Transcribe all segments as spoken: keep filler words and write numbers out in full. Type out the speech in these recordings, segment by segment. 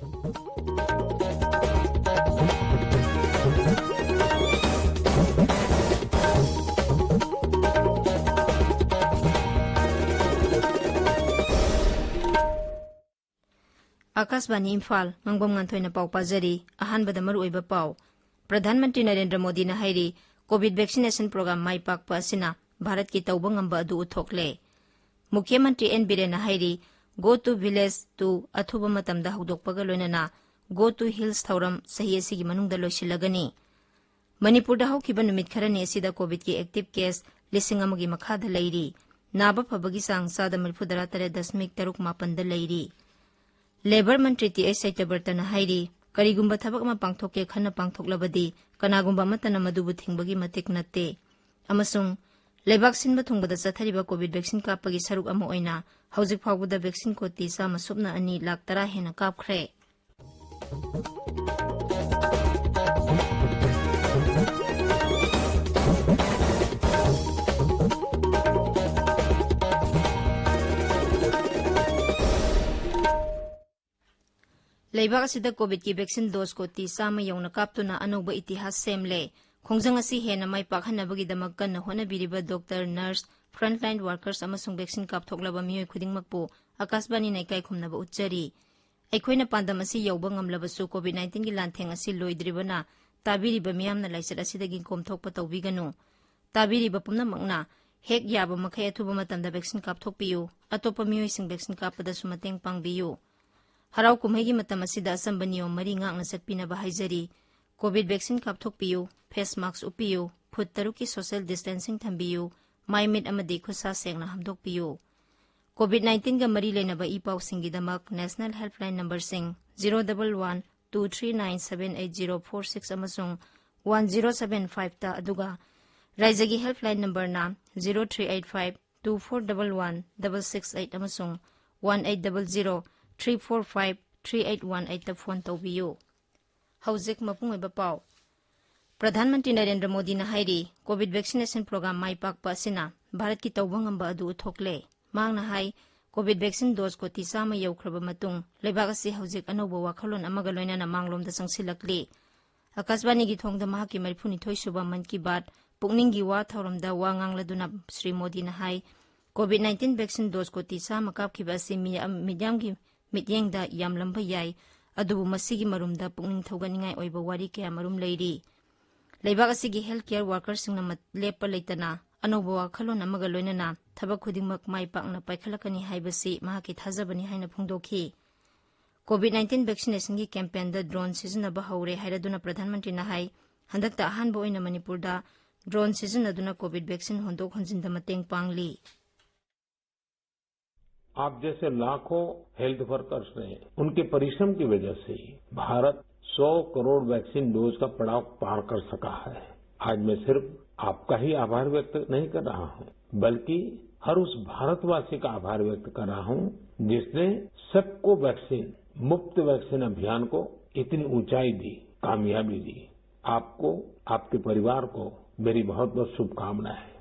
ꯑꯥꯀꯥꯁꯕꯥꯅꯤ ꯏꯝꯐꯥꯜ, ꯉꯥꯡꯕꯝ ꯉꯥꯟꯊꯣꯏꯅ ꯄꯥꯎ ꯄꯥꯖꯔꯤ꯫ ꯑꯍꯥꯟꯕꯗ ꯃꯔꯨꯑꯣꯏꯕ ꯄꯥꯎ꯫ ꯄ꯭ꯔꯙꯥꯟ ꯃꯟꯇ꯭ꯔꯤ ꯅꯔꯦꯟꯗ꯭ꯔ ꯃꯣꯗꯤꯅ ꯍꯥꯏꯔꯤ, ꯀꯣꯚꯤꯗ ꯚꯦꯛꯁꯤꯅꯦꯁꯟ ꯄ꯭ꯔꯣꯒ꯭ꯔꯥꯝ ꯃꯥꯏ ꯄꯥꯛꯄ ꯑꯁꯤꯅ ꯚꯥꯔꯠꯀꯤ ꯇꯧꯕ ꯉꯝꯕ ꯑꯗꯨ ꯎꯠꯊꯣꯛꯂꯦ꯫ ꯃꯨꯈ꯭ꯌ ꯃꯟꯇ꯭ꯔꯤ ꯑꯦꯟ ꯕꯤꯔꯦꯟꯅ ꯍꯥꯏꯔꯤ, "Go to Village" ꯇꯨ ꯑꯊꯨꯕ ꯃꯇꯝꯗ ꯍꯧꯗꯣꯛꯄꯒ ꯂꯣꯏꯅꯅ "Go to Hills" ꯊꯧꯔꯝ ꯆꯍꯤ ꯑꯁꯤꯒꯤ ꯃꯅꯨꯡꯗ ꯂꯣꯏꯁꯤꯜꯂꯒꯅꯤ꯫ ꯃꯅꯤꯄꯨꯔꯗ ꯍꯧꯈꯤꯕ ꯅꯨꯃꯤꯠ ꯈꯔꯅꯤ ꯑꯁꯤꯗ ꯀꯣꯚꯤꯗꯀꯤ ꯑꯦꯛꯇꯤꯚ ꯀꯦꯁ ꯂꯤꯁꯤꯡ ꯑꯃꯒꯤ ꯃꯈꯥꯗ ꯂꯩꯔꯤ꯫ ꯅꯥꯕ ꯐꯕꯒꯤ ꯆꯥꯡ ꯆꯥꯗ ꯃꯔꯤꯐꯨ ꯇꯔꯥ ꯇꯔꯦꯠ ꯗꯁꯃꯤꯛ ꯇꯔꯨꯛ ꯃꯥꯄꯟꯗ ꯂꯩꯔꯤ꯫ ꯂꯦꯕꯔ ꯃꯟꯇ꯭ꯔꯤ ꯇꯤ ꯑꯩꯆ ꯁꯇ꯭ꯌꯕ꯭ꯔꯇꯅ ꯍꯥꯏꯔꯤ, ꯀꯔꯤꯒꯨꯝꯕ ꯊꯕꯛ ꯑꯃ ꯄꯥꯡꯊꯣꯛꯀꯦ ꯈꯟꯅ ꯄꯥꯡꯊꯣꯛꯂꯕꯗꯤ ꯀꯅꯥꯒꯨꯝꯕ ꯑꯃꯠꯇꯅ ꯃꯗꯨꯕꯨ ꯊꯤꯡꯕꯒꯤ ꯃꯇꯤꯛ ꯅꯠꯇꯦ꯫ ꯑꯃꯁꯨꯡ ꯂꯩꯕꯥꯛ ꯁꯤꯟꯕ ꯊꯨꯡꯕꯗ ꯆꯠꯊꯔꯤꯕ ꯀꯣꯚꯤꯗ ꯚꯦꯛꯁꯤꯟ ꯀꯥꯞꯄꯒꯤ ꯁꯔꯨꯛ ꯑꯃ ꯑꯣꯏꯅ ꯍꯧꯖꯤꯛ ꯐꯥꯎꯕꯗ ꯚꯦꯛꯁꯤꯟ ꯀꯣꯇꯤ ꯆꯥꯝꯃ ꯁꯨꯞꯅ ꯑꯅꯤ ꯂꯥꯈ ꯇꯔꯥ ꯍꯦꯟꯅ ꯀꯥꯞꯈ꯭ꯔꯦ꯫ ꯂꯩꯕꯥꯛ ꯑꯁꯤꯗ ꯀꯣꯚꯤꯗꯀꯤ ꯚꯦꯛꯁꯤꯟ ꯗꯣꯁ ꯀꯣꯇꯤ ꯆꯥꯝꯃ ꯌꯧꯅ ꯀꯥꯞꯇꯨꯅ ꯑꯅꯧꯕ ꯏꯇꯤꯍꯥꯁ ꯁꯦꯝꯂꯦ꯫ ꯈꯣꯡꯖꯪ ꯑꯁꯤ ꯍꯦꯟꯅ ꯃꯥꯏ ꯄꯥꯛꯍꯟꯅꯕꯒꯤꯗꯃꯛ ꯀꯟꯅ ꯍꯣꯠꯅꯕꯤꯔꯤꯕ ꯗꯣꯛꯇꯔ, ꯅꯔꯁ, ꯐ꯭ꯔꯟꯠꯂꯥꯏꯟ ꯋꯥꯔꯀꯔꯁ ꯑꯃꯁꯨꯡ ꯚꯦꯛꯁꯤꯟ ꯀꯥꯞꯊꯣꯛꯂꯕ ꯃꯤꯑꯣꯏ ꯈꯨꯗꯤꯡꯃꯛꯄꯨ ꯑꯀꯥꯁꯕꯥꯅꯤꯅ ꯏꯀꯥꯏ ꯈꯨꯝꯅꯕ ꯎꯠꯆꯔꯤ꯫ ꯑꯩꯈꯣꯏꯅ ꯄꯥꯟꯗꯝ ꯑꯁꯤ ꯌꯧꯕ ꯉꯝꯂꯕꯁꯨ ꯀꯣꯚꯤꯗ ꯅꯥꯏꯟꯇꯤꯟꯒꯤ ꯂꯥꯟꯊꯦꯡ ꯑꯁꯤ ꯂꯣꯏꯗ꯭ꯔꯤꯕꯅ ꯇꯥꯕꯤꯔꯤꯕ ꯃꯤꯌꯥꯝꯅ ꯂꯥꯏꯆꯠ ꯑꯁꯤꯗꯒꯤ ꯀꯣꯝꯊꯣꯛꯄ ꯇꯧꯕꯤꯒꯅꯨ꯫ ꯇꯥꯕꯤꯔꯤꯕ ꯄꯨꯝꯅꯃꯛꯅ ꯍꯦꯛ ꯌꯥꯕ ꯃꯈꯩ ꯑꯊꯨꯕ ꯃꯇꯝꯗ ꯚꯦꯛꯁꯤꯟ ꯀꯥꯞꯊꯣꯛꯄꯤꯌꯨ꯫ ꯑꯇꯣꯞꯄ ꯃꯤꯑꯣꯏꯁꯤꯡ ꯚꯦꯛꯁꯤꯟ ꯀꯥꯞꯄꯗꯁꯨ ꯃꯇꯦꯡ ꯄꯥꯡꯕꯤꯌꯨ꯫ ꯍꯔꯥꯎ ꯀꯨꯝꯍꯩꯒꯤ ꯃꯇꯝ ꯑꯁꯤꯗ ꯑꯆꯝꯕ ꯅꯤꯌꯣꯝ ꯃꯔꯤ ꯉꯥꯛꯅ ꯆꯠꯄꯤꯅꯕ ꯍꯥꯏꯖꯔꯤ꯫ ꯀꯣꯚꯤꯗ ꯚꯦꯛꯁꯤꯟ ꯀꯥꯞꯊꯣꯛꯄꯤꯌꯨ, ꯐꯦꯁ ꯃꯥꯛꯁ ꯎꯞꯄꯤꯌꯨ, ꯐꯨꯠ ꯇꯔꯨꯛꯀꯤ ꯁꯣꯁꯤꯌꯦꯜ ꯗꯤꯁꯇꯦꯟꯁꯤꯡ ꯊꯝꯕꯤꯌꯨ, ꯃꯥꯏ ꯃꯤꯠ ꯑꯃꯗꯤ ꯈꯨꯠꯁꯥ ꯁꯦꯡꯅ ꯍꯥꯝꯗꯣꯛꯄꯤꯌꯨ꯫ ꯀꯣꯚꯤꯗ ꯅꯥꯏꯟꯇꯤꯟꯒ ꯃꯔꯤ ꯂꯩꯅꯕ ꯏ ꯄꯥꯎꯁꯤꯡꯒꯤꯗꯃꯛ ꯅꯦꯁꯅꯦꯜ ꯍꯦꯜꯞꯂꯥꯏꯟ ꯅꯝꯕꯔꯁꯤꯡ zero double one two three nine seven eight zero four six ꯑꯃꯁꯨꯡ ꯋꯥꯟ ꯖꯤꯔꯣ ꯁꯚꯦꯟ ꯐꯥꯏꯚꯇ, ꯑꯗꯨꯒ ꯔꯥꯏꯖ꯭ꯌꯒꯤ ꯍꯦꯜꯞꯂꯥꯏꯟ ꯅꯝꯕꯔꯅ zero three eight five two four double one double six eight ꯑꯃꯁꯨꯡ one eight double zero three four five three eight one ꯑꯩꯠꯇ phone ꯇꯧꯕꯤꯌꯨ꯫ ꯍꯧꯖꯤꯛ ꯃꯄꯨꯡ ꯑꯣꯏꯕ ꯄꯥꯎ꯫ ꯄ꯭ꯔꯙꯥꯟ ꯃꯟꯇ꯭ꯔꯤ ꯅꯔꯦꯟꯗ꯭ꯔ ꯃꯣꯗꯤꯅ ꯍꯥꯏꯔꯤ, ꯀꯣꯚꯤꯗ ꯚꯦꯛꯁꯤꯅꯦꯁꯟ ꯄ꯭ꯔꯣꯒ꯭ꯔꯥꯝ ꯃꯥꯏ ꯄꯥꯛꯄ ꯑꯁꯤꯅ ꯚꯥꯔꯠꯀꯤ ꯇꯧꯕ ꯉꯝꯕ ꯑꯗꯨ ꯎꯠꯊꯣꯛꯂꯦ꯫ ꯃꯍꯥꯛꯅ ꯍꯥꯏ, ꯀꯣꯚꯤꯗ ꯚꯦꯛꯁꯤꯟ ꯗꯣꯁ ꯀꯣꯇꯤ ꯆꯥꯝꯃ ꯌꯧꯈ꯭ꯔꯕ ꯃꯇꯨꯡ, ꯂꯩꯕꯥꯛ ꯑꯁꯤ ꯍꯧꯖꯤꯛ ꯑꯅꯧꯕ ꯋꯥꯈꯜꯂꯣꯟ ꯑꯃꯒ ꯂꯣꯏꯅꯅ ꯃꯥꯡꯂꯣꯝꯗ ꯆꯪꯁꯤꯜꯂꯛꯂꯤ꯫ ꯑꯀꯥꯁꯕꯥꯅꯤꯒꯤ ꯊꯣꯡꯗ ꯃꯍꯥꯛꯀꯤ ꯃꯔꯤꯐꯨꯅꯤꯊꯣꯏ ꯁꯨꯕ ꯃꯟ ꯀꯤ ꯕꯥꯠ ꯄꯨꯛꯅꯤꯡꯒꯤ ꯋꯥ ꯊꯧꯔꯝꯗ ꯋꯥ ꯉꯥꯡꯂꯗꯨꯅ ꯁ꯭ꯔꯤ ꯃꯣꯗꯤꯅ ꯍꯥꯏ, ꯀꯣꯚꯤꯗ ꯅꯥꯏꯟꯇꯤꯟ ꯚꯦꯛꯁꯤꯟ ꯗꯣꯁ ꯀꯣꯇꯤ ꯆꯥꯝꯃ ꯀꯥꯞꯈꯤꯕ ꯑꯁꯤ ꯃꯤꯌꯥꯝ, ꯃꯤꯌꯥꯝꯒꯤ ꯃꯤꯠꯌꯦꯡꯗ ꯌꯥꯝꯂꯝꯕ ꯌꯥꯏ, ꯑꯗꯨꯕꯨ ꯃꯁꯤꯒꯤ ꯃꯔꯨꯝꯗ ꯄꯨꯛꯅꯤꯡ ꯊꯧꯒꯠꯅꯤꯡꯉꯥꯏ ꯑꯣꯏꯕ ꯋꯥꯔꯤ ꯀꯌꯥ ꯃꯔꯨꯝ ꯂꯩꯔꯤ꯫ ꯂꯩꯕꯥꯛ ꯑꯁꯤꯒꯤ ꯍꯦꯜꯊ ꯀꯦꯌꯔ ꯋꯥꯔꯀꯔꯁꯤꯡꯅ ꯃꯠ-, ꯂꯦꯞꯄ ꯂꯩꯇꯅ ꯑꯅꯧꯕ ꯋꯥꯈꯜꯂꯣꯟ ꯑꯃꯒ ꯂꯣꯏꯅꯅ ꯊꯕꯛ ꯈꯨꯗꯤꯡꯃꯛ ꯃꯥꯏ ꯄꯥꯛꯅ ꯄꯥꯏꯈꯠꯂꯛꯀꯅꯤ ꯍꯥꯏꯕꯁꯤ ꯃꯍꯥꯛꯀꯤ ꯊꯥꯖꯕꯅꯤ ꯍꯥꯏꯅ ꯐꯣꯡꯗꯣꯛꯈꯤ꯫ ꯀꯣꯚꯤꯗ ꯅꯥꯏꯟꯇꯤꯟ ꯚꯦꯛꯁꯤꯅꯦꯁꯟꯒꯤ ꯀꯦꯝꯄꯦꯟꯗ ꯗ꯭ꯔꯣꯟ ꯁꯤꯖꯤꯟꯅꯕ ꯍꯧꯔꯦ ꯍꯥꯏꯔꯗꯨꯅ ꯄ꯭ꯔꯙꯥꯟ ꯃꯟꯇ꯭ꯔꯤꯅ ꯍꯥꯏ, ꯍꯟꯗꯛꯇ ꯑꯍꯥꯟꯕ ꯑꯣꯏꯅ ꯃꯅꯤꯄꯨꯔꯗ ꯗ꯭ꯔꯣꯟ ꯁꯤꯖꯤꯟꯅꯗꯨꯅ ꯀꯣꯚꯤꯗ ꯚꯦꯛꯁꯤꯟ ꯍꯣꯟꯗꯣꯛ ꯍꯣꯟꯖꯤꯟꯗ ꯃꯇꯦꯡ ꯄꯥꯡꯂꯤ꯫ आप जैसे लाखों हेल्थ वर्कर्स ने उनके परिश्रम की वजह से ही भारत सौ करोड़ वैक्सीन डोज का पड़ाव पार कर सका है। आज मैं सिर्फ आपका ही आभार व्यक्त नहीं कर रहा हूं, बल्कि हर उस भारतवासी का आभार व्यक्त कर रहा हूं, जिसने सबको वैक्सीन, मुफ्त वैक्सीन अभियान को इतनी ऊंचाई दी, कामयाबी दी। आपको, आपके परिवार को मेरी बहुत बहुत शुभकामनाएं।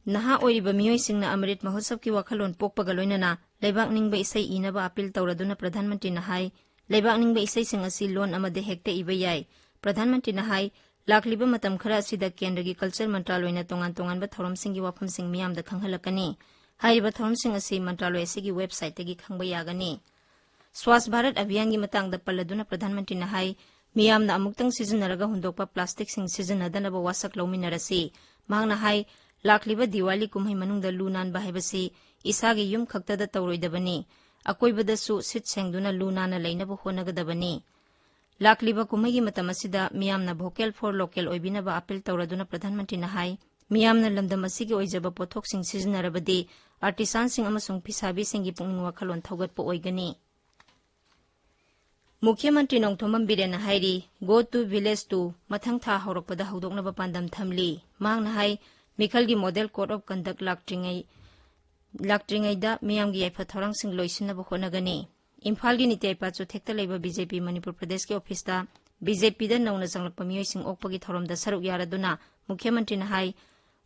ꯅꯍꯥ ꯑꯣꯏꯔꯤꯕ ꯃꯤꯑꯣꯏꯁꯤꯡꯅ ꯑꯃꯔꯤꯠ ꯃꯍꯣꯠꯁꯕꯀꯤ ꯋꯥꯈꯜꯂꯣꯟ ꯄꯣꯛꯄꯒ ꯂꯣꯏꯅꯅ ꯂꯩꯕꯥꯛ ꯅꯤꯡꯕ ꯏꯁꯩ ꯏꯅꯕ ꯑꯄꯤꯜ ꯇꯧꯔꯗꯨꯅ ꯄ꯭ꯔꯙꯥꯟ ꯃꯟꯇ꯭ꯔꯤꯅ ꯍꯥꯏ, ꯂꯩꯕꯥꯛ ꯅꯤꯡꯕ ꯏꯁꯩꯁꯤꯡ ꯑꯁꯤ ꯂꯣꯟ ꯑꯃꯗ ꯍꯦꯛꯇ ꯏꯕ ꯌꯥꯏ꯫ ꯄ꯭ꯔꯙꯥꯟ ꯃꯟꯇ꯭ꯔꯤꯅ ꯍꯥꯏ, ꯂꯥꯛꯂꯤꯕ ꯃꯇꯝ ꯈꯔ ꯑꯁꯤꯗ ꯀꯦꯟꯗ꯭ꯔꯒꯤ ꯀꯜꯆꯔ ꯃꯟꯇ꯭ꯔꯥꯂꯣꯏꯅ ꯇꯣꯉꯥꯟ ꯇꯣꯉꯥꯟꯕ ꯊꯧꯔꯝꯁꯤꯡꯒꯤ ꯋꯥꯐꯝꯁꯤꯡ ꯃꯤꯌꯥꯝꯗ ꯈꯪꯍꯜꯂꯛꯀꯅꯤ꯫ ꯍꯥꯏꯔꯤꯕ ꯊꯧꯔꯝꯁꯤꯡ ꯑꯁꯤ ꯃꯟꯇ꯭ꯔꯥꯂꯣꯏ ꯑꯁꯤꯒꯤ ꯋꯦꯕꯁꯥꯏꯠꯇꯒꯤ ꯈꯪꯕ ꯌꯥꯒꯅꯤ꯫ ꯁ꯭ꯋꯥꯁ ꯚꯥꯔꯠ ꯑꯚꯤꯌꯥꯟꯒꯤ ꯃꯇꯥꯡꯗ ꯄꯜꯂꯗꯨꯅ ꯄ꯭ꯔꯙꯥꯟ ꯃꯟꯇ꯭ꯔꯤꯅ ꯍꯥꯏ, ꯃꯤꯌꯥꯝꯅ ꯑꯃꯨꯛꯇꯪ ꯁꯤꯖꯤꯟꯅꯔꯒ ꯍꯨꯟꯗꯣꯛꯄ ꯄ꯭ꯂꯥꯁꯇꯤꯛꯁꯤꯡ ꯁꯤꯖꯤꯟꯅꯗꯅꯕ ꯋꯥꯁꯛ ꯂꯧꯃꯤꯟꯅꯔꯁꯤ꯫ ꯃꯍꯥꯛꯅ ꯍꯥꯏ, ꯂꯥꯛꯂꯤꯕ ꯗꯤꯋꯥꯂꯤ ꯀꯨꯝꯍꯩ ꯃꯅꯨꯡꯗ ꯂꯨ ꯅꯥꯟꯕ ꯍꯥꯏꯕꯁꯤ ꯏꯁꯥꯒꯤ ꯌꯨꯝ ꯈꯛꯇꯗ ꯇꯧꯔꯣꯏꯗꯕꯅꯤ, ꯑꯀꯣꯏꯕꯗꯁꯨ ꯁꯤꯠ ꯁꯦꯡꯗꯨꯅ ꯂꯨ ꯅꯥꯟꯅ ꯂꯩꯅꯕ ꯍꯣꯠꯅꯒꯗꯕꯅꯤ꯫ ꯂꯥꯛꯂꯤꯕ ꯀꯨꯝꯍꯩꯒꯤ ꯃꯇꯝ ꯑꯁꯤꯗ ꯃꯤꯌꯥꯝꯅ vocal for local ꯑꯣꯏꯕꯤꯅꯕ ꯑꯄꯤꯜ ꯇꯧꯔꯗꯨꯅ ꯄ꯭ꯔꯙꯥꯟ ꯃꯟꯇ꯭ꯔꯤꯅ ꯍꯥꯏ, ꯃꯤꯌꯥꯝꯅ ꯂꯝꯗꯝ ꯑꯁꯤꯒꯤ ꯑꯣꯏꯖꯕ ꯄꯣꯠꯊꯣꯛꯁꯤꯡ ꯁꯤꯖꯤꯟꯅꯔꯕꯗꯤ ꯑꯥꯔꯇꯤꯁꯥꯟꯁꯤꯡ ꯑꯃꯁꯨꯡ ꯐꯤꯁꯥꯕꯤꯁꯤꯡꯒꯤ ꯄꯨꯛꯅꯤꯡ ꯋꯥꯈꯜꯂꯣꯟ ꯊꯧꯒꯠꯄ ꯑꯣꯏꯒꯅꯤ꯫ ꯃꯨꯈ꯭ꯌ ꯃꯟꯇ꯭ꯔꯤ ꯅꯣꯡꯊꯣꯝꯕꯝ ꯕꯤꯔꯦꯟꯅ ꯍꯥꯏꯔꯤ, Go to Village to ꯃꯊꯪ ꯊꯥ ꯍꯧꯔꯛꯄꯗ ꯍꯧꯗꯣꯛꯅꯕ ꯄꯥꯟꯗꯝ ꯊꯝꯂꯤ꯫ ꯃꯍꯥꯛꯅ ꯍꯥꯏ, ꯃꯤꯈꯜꯒꯤ Model Code of Conduct ꯂꯥꯛꯇ꯭ꯔꯤꯉꯩ, ꯂꯥꯛꯇ꯭ꯔꯤꯉꯩꯗ ꯃꯤꯌꯥꯝꯒꯤ ꯌꯥꯏꯐ ꯊꯧꯔꯥꯡꯁꯤꯡ ꯂꯣꯏꯁꯤꯟꯅꯕ ꯍꯣꯠꯅꯒꯅꯤ꯫ ꯏꯝꯐꯥꯜꯒꯤ ꯅꯤꯇꯤ ꯑꯥꯌꯣꯒ ꯆꯨꯊꯦꯛꯇ ꯂꯩꯕ ꯕꯤ ꯖꯦ ꯄꯤ ꯃꯅꯤꯄꯨꯔ ꯄ꯭ꯔꯗꯦꯁꯀꯤ ꯑꯣꯐꯤꯁꯇ ꯕꯤ ꯖꯦ ꯄꯤꯗ ꯅꯧꯅ ꯆꯪꯂꯛꯄ ꯃꯤꯑꯣꯏꯁꯤꯡ ꯑꯣꯛꯄꯒꯤ ꯊꯧꯔꯝꯗ ꯁꯔꯨꯛ ꯌꯥꯔꯗꯨꯅ ꯃꯨꯈ꯭ꯌ ꯃꯟꯇ꯭ꯔꯤꯅ ꯍꯥꯏ,